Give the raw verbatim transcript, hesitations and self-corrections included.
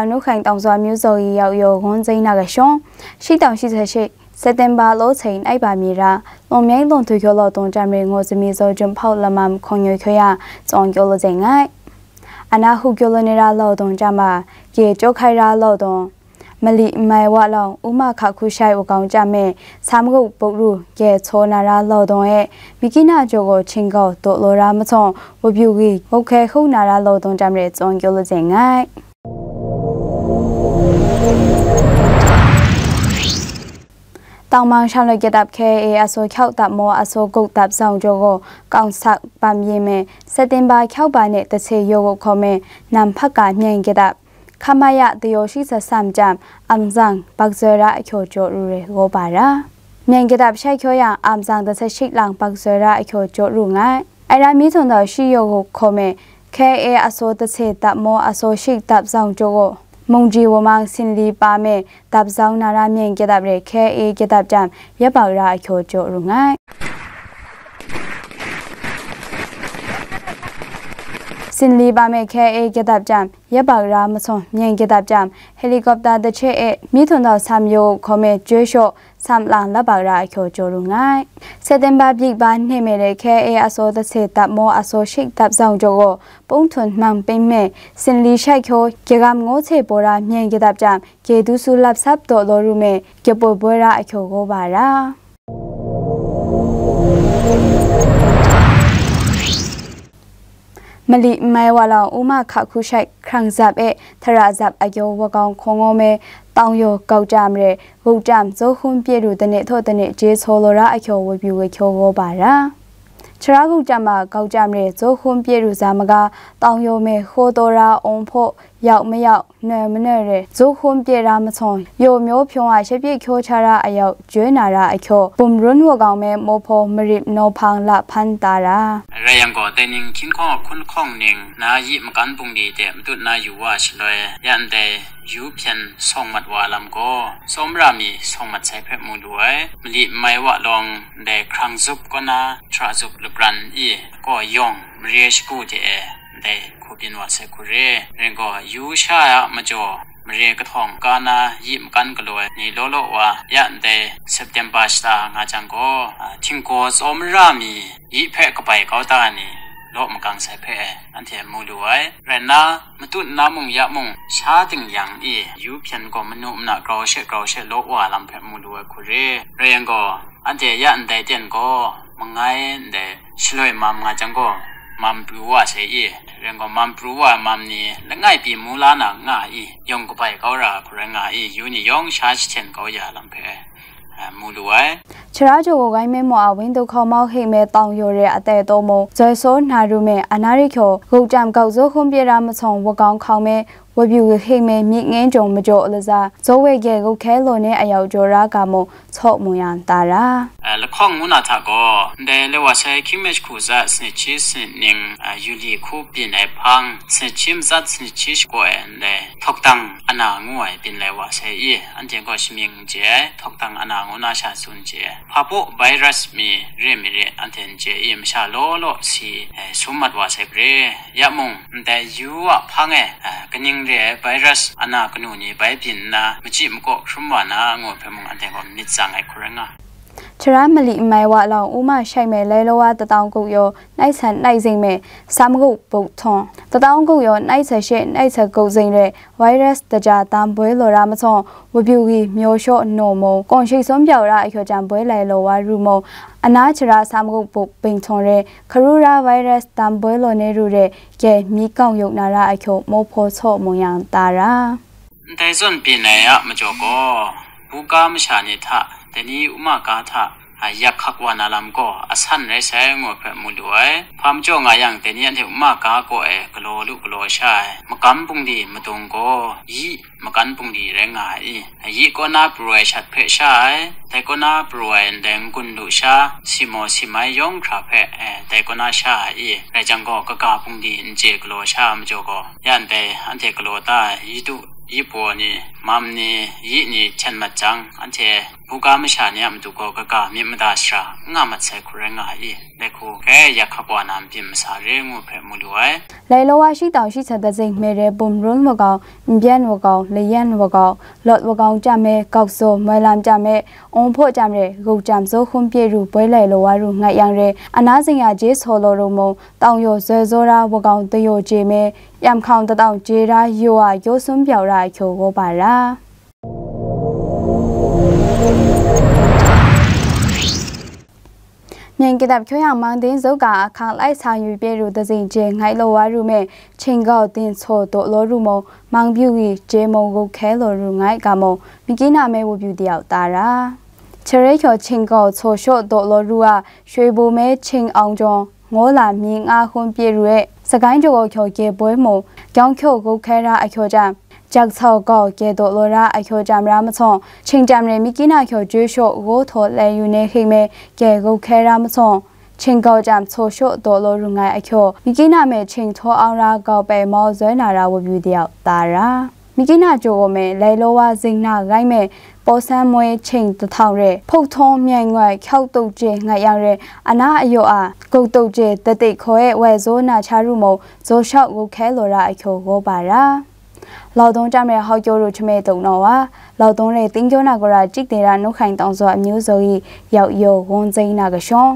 အနုခိုင်တောင်စွာမျိုးစော်ကြီးရောက်ရောဂုံးစိမ်းနာကရှုံး ရှိတောင်ရှိဆယ်ရှိ စက်တင်ဘာလဆယ်ရက်နေ့ပါမီရာ လွန်မြိုင်းလွန်သူကျော်လောက်တုံးကြမ်းရင်းငိုစမီစော်ကျွန်ဖောက်လက်မှန်ခွန်ရွှေခွေရ စော်ကျော်လို့စိတ်ငိုက် အနာဟုကျော်လို့နေရာလောက်တုံးကြမ်းပါ ရေကျော်ခိုင်ရာလောက်တုံး မလီမိုင်ဝလောက်ဥမခခုရှိုက်ဝကောင်ကြမ်းမဲ့ဆမ်ဂုတ်ပုတ်ရူကဲချောနာရာလောက်တုံးရဲ့ မိခိနာကျော်ကိုချင်းကောက်တို့လိုရာမဆုံးဝပြူကြီး ဟုတ်ခဲခုနာရာလောက်တုံးကြမ်းရင်းစော်ကျော်လို့စိတ်ငိုက် တောင်မင်းရှမ်းလွှတ်ကတပ် KIA အစော်ချောက်တပ်မော်အစော်ကုတ်တပ်ဆောင်ကျော်ကို ကောင်ဆတ်ပမ်ရေးမဲ့ စက်တင်ဘာချောက်ပါနဲ့တစ်ဆယ်ရုပ်ခုံးမဲ့ နမ်ဖက်ကမြင်ကတပ် ခမရတယောရှိဆဆမ်ကြမ် အမ်ဇန်ဘက်ဇွဲရာအချို့ကျော်ရူရဲဂောပါရာ မြင်ကတပ်ရှိုက်ချိုရ အမ်ဇန်တစ်ဆယ်ရှိလင်ဘက်ဇွဲရာအချို့ကျော်ရူငိုင် အရာမီးထုံတော်ရှိရုပ်ခုံးမဲ့ KIA အစော်တစ်ဆယ်တပ်မော်အစော်ရှိတပ်ဆောင်ကျော်ကို မုံကြီးဝမန်းစင်လီပါမဲ့ တပ်ဆောင်နာရာမြင်ကတပ်ရဲ KIA ကတပ်ကြမ်း ရပောက်ရာအချို့ကျော်ရူငိုင် စင်လီပါမဲ့ KIA ကတပ်ကြမ်း ရပောက်ရာမဆုံးမြင်ကတပ်ကြမ်း ဟယ်လီကော်ပတာတစ်ချက်အဲ မီးထုံတော်ဆမ်ယိုခုံးမဲ့ ကျွေးလျှော့ ဆမ်လန်လပောက်ရာအချို့ကျော်ရူငိုင် စက်တင်ဘာပြည့်ပါနှစ်မဲ့တဲ့ KIA အစော်တစ်ဆယ်တပ်မော်အစော်ရှိတပ်ဆောင်ကျော်ကို ပုံထွန်မှန်ပင်မဲ့ စင်လီရှိုက်ချို ကြကမ်ငိုးချေပေါ်ရာမြင်ကတပ်ကြမ်း ကဲဒူးဆူလပ်ဆပ်တော့လိုရူမဲ့ ကဲပေါ်ပွဲရာအချို့ကိုပါရာ မလီမိုင်ဝလောက်ဥမခခုရှိုက်ခရံဇပ်အဲ ထရဇပ်အကျော်ဝကောင်ခုံငေါ်မဲ တောင်ယောကောက်ကြမ်းရဲ ဂုတ်ကြမ်းဇိုးဟုံးပြည့်ရူတစ်နေ့ထို့တစ်နေ့ ကျေးဇူးလိုရာအကျော်ဝပြူဝချိုးဂောပါရာ ခြေရာဂုတ်ကြမ်းမှာကောက်ကြမ်းရဲ ဇိုးဟုံးပြည့်ရူဇာမက တောင်ယောမဲ ဟိုးတော်ရာအုံဖို့ ရောက်မရောက် နွယ်မနွယ်ရဲ ဇိုးဟုံးပြည့်ရာမဆုံး ယိုမျိုးဖြုံးဝရှက်ပြည့်ချိုးချရာအရောက် ကျွဲနာရာအကျော် ပုံရွန်းဝကောင်မဲ မော်ဖော်မရစ်နော်ဖန်းလဖန်းတာရာ ရယံကို တဲနင်းခင်းခေါင်ခွန်းခေါင်နင်း နာယီမကန်ပုံဒီတဲ မတုတ်နာယူဝရှလွဲ ယန်တဲ ယူဖြန်ဆောင်မတ်ဝါလမ်ကို စောမရာမီဆောင်မတ်ဆိုင်ဖက်မူလူဝဲ မလီမိုင်ဝလောင် ဒဲခရံဇုပ်ကနာ ထရဇုပ်လပရန်အီ ကောယုံ မရေရှ်ကူတဲ ဒဲခုပျင်းဝါဆိုင်ခုရဲ ရင်ကို ယူရှာမကျော် မရေကထောင်ကနာ ယီမကန်ကလွဲ နီလောလောဝါ ယန်တဲ စက်တင်ဘာရှတာငါချံကို ထင်းကိုစောမရာမီ ယီဖဲကပိုင်ကောက်တာနီ လောမကန်ဆိုင်ဖဲ အန်တဲမူလူဝဲ ရနာ မတုတ်နာမုံရမုံ ရှားတင်ယံအီ ယူဖြန်ကိုမနုမနာ ကြောက်ရှက်ကြောက်ရှက်လောဝါလမ်ဖဲမူလူဝဲခုရဲ ရယံကို အန်တဲယန်တဲတန်ကို မငိုင်းဒဲ ရှလွဲမမ်ငါချံကို မမ်ပရူဝါဆိုင်အီ ရင်ကို မမ်ပရူဝါမမ်နီ လငိုင်ပီမူလာနာငါအီ ယုံကပိုင်ကောက်ရာခုရဲငါအီ ယူနီယုံရှားချင်ကောက်ရလမ်ဖဲ မူလူဝဲ ခြေရာကျော်ကိုဂိုင်းမဲမော်အဝင်းတို့ခေါ်မောက်ဟိတ်မဲတောင်ယိုရဲအတဲတော်မုံ ဇွဲစောနာရူမဲ အနာရိကျော် ဂုတ်ကြမ်းကောက်ဇိုးဟုံးပြည့်ရာမဆုံး ဝကောင်ခေါင်မဲ ဝပြူဟိတ်မဲ မြင့်ငင်းကြုံမကျော်လစား ဇိုးဝဲကဲဂုတ်ခဲလိုနဲ့အရောက်ကျော်ရာကမော် ဆော့မူရန်တာရာ လခေါင်မူနာထကို ဒဲလဝါဆဲခိမဲခုဇာစနစ်ချီစနစ်နင်း ယူလီခုပျင်းအဖန်း စနစ်ချီမဇတ်စနစ်ချီရှ်ကိုအဲ ဒဲ ထောက်တံ အနာငူဝဲပင်လဲဝါဆဲအီ အန်တဲကိုရှမင်းကျဲ ထောက်တံအနာငူနာရှာစွန်ကျဲ ဖာပို့ virus မီ ရေမီရေ အန်တဲကျဲအီ မရှာလောလောစီ ဆူမတ်ဝါဆဲကရေ ယမုံ ဒဲယူဝဖန်းအဲ ကနင်းရေ virus အနာကနူနီ ဘိုင်ပျင်းနာ မချိမကော့ ရှုံးဝါနာ ငိုဖဲမုံ အန်တဲကို မစ်စံငိုင်ခုရဲငါ ခြေရာမလီမိုင်ဝလောက်ဥမရှိုက်မဲလဲလောဝါတတောင်ကုတ်ယော နိုင်ဆန်နိုင်စိမ်မဲ စမ်ဂုတ်ပုတ်ထုံ တတောင်ကုတ်ယော နိုင်ဆန်ရှဲ နိုင်ဆန်ကုတ်စိမ်ရဲ virus တကြတမ်းပွဲလိုရာမဆုံး ဝပြူဂီမျိုးရှော့နိုမုံ ကော်ရှိဆုံးပြောက်ရာအကျော်ကြံပွဲလဲလိုဝါရူမုံ အနာခြေရာစမ်ဂုတ်ပုတ်ပိန်ထုံရဲ ခရူရာ virus တမ်းပွဲလိုနေရူရဲ ကဲမီးကောင်းယုတ်နာရာအကျော်မော်ဖော်ဆော့မုံယံတာရာ ဒဲစွန်ပျင်းအမကျော်ကို ဘူကာမရှာနေထ တနည်းဥမကာထ အယက်ခက်ဝါနာလမ်ကို အဆန်ရဲဆဲငိုဖဲမူလူဝဲ ဖမ်းကြောငါယံတဲနံအန်ဟူမကာကိုအဲ ကလောလူကလောရှာအဲ မကမ်ပုင်ဒီမတုံကိုယီ မကန်ပုင်ဒီရဲငါအီ ယီကောနာပရဝဲရှတ်ဖဲရှာအဲ တဲကောနာပရဝဲဒဲငကွန်လူရှာ စီမောစီမိုင်ယောင်ခရာဖဲအဲ တဲကောနာရှာအီ ရဲချံကို ကကပုင်ဒီအန်ကျေကလောရှာမကျော်ကို ယန်တဲ အန်တဲကလောတာ ယီတု ယီပောနီ Mam ni, yi ni hten mat jang, anhte buga masha ni a matu gaw kaga myit mada shara n nga mat sai hku rai nga i, dai hku grai yak hkap wa na nbyin masa re ngu hpe mu lu ai. 来လောဝါရှိတောင်ရှိဆန်တစိန် မေရဲဘုံရုံးဝကောင် ဘျန်ဝကောင် လယန်ဝကောင် လော့ဝကောင်ကြံ့မဲ ကောက်စိုး မွဲလမ်းကြံ့မဲ အုံဖို့ကြံ့ရဲ ဂုတ်ကြံ့စိုး ခွန်ပြေရူ ပွဲလဲလောဝါရူ ငိုက်ယံရဲ အနာစင်ရ ဂျေးစော်လော်ရူမုံ တောင်ယို ဇွဲဇောရ ဝကောင်တယို ဂျေမဲ ယံခေါင်တတောင် ဂျေရ ယိုဝါ ယိုစွန်းပြောက်ရ အချို့ကိုပါရ မြင်ကတပ် ဖြိုးရမောင်တင်းစုက အခန်းလိုက် ဆောင်ရွက်ပေးရူ သဇင်ကျဲ ငိုက်လောဝါရူမဲ ချင်းကောက်တင်း ချို့တိုးလောရူမုံ မောင်ပြူဂီ ကျဲမုံ ဂုတ်ခဲလော်ရူ ငိုက်ကမုံ မကီနာမဲ ဝပြူတယောက် တာရာ ချရဲချော် ချင်းကောက် ချို့ရှို့တိုးလောရူအ ရွှေဘိုမဲ ချင်းအောင်ကျော် ငိုလာ မြင်းငါးခွန်ပြည့်ရူရဲ့ စကိုင်းကျော်ကို ကျော်ကျဲပွဲမှု ကျောင်းကျော် ဂုတ်ခဲရ အကျော်ကြောင့် ကျောက်ဆောင်ကောက်ကျဲတိုးလောရ အကျော်ကြောင့် ရမဆုံး ချင်းကြောင့် ရမကီနာကျော် ကျွေးရှို့ ဂိုးထော် လဲယူနေခိမ့် ကျဲဂုတ်ခဲရမဆုံး ချင်းကောက်ကြောင့် ချို့ရှို့တိုးလောရူငိုင် အကျော် မကီနာမဲ ချင်းထောအောင်ရ ကောက်ပဲ မော်ဇွဲနာရ ဝပြူတယောက် တာရာ မကီနာကျော်ကိုမဲ လဲလောဝါ ဇင်နာဂိုင်းမဲ ပေါ်ဆန်းမွေး ချင်းတစ်ထောင်ရဲ ဖုတ်ထုံး မြိုင်ငွယ် ကျောက်တုတ်ကျဲ ငိုင်ယံရဲ အနာအယိုအာ ကုတ်တုတ်ကျဲ တတိတ်ခွဲ ဝဲဇိုနာချာရူမုံ ဇိုလျှောက် ဂုတ်ခဲလော်ရ အချို့ကိုပါရ လော်တုံးတမရဲ ဟောက်ကျိုးရူ ချမဲတုံးနော်ဝါ လော်တုံးရဲ တင်းကျိုးနာကရာ จิกเตระ နှုတ်ခိုင်တောင်စွာ အမျိုးစုံ၏ ရောက်ယုံ ဝန်စိမ်းနာကရှောင်း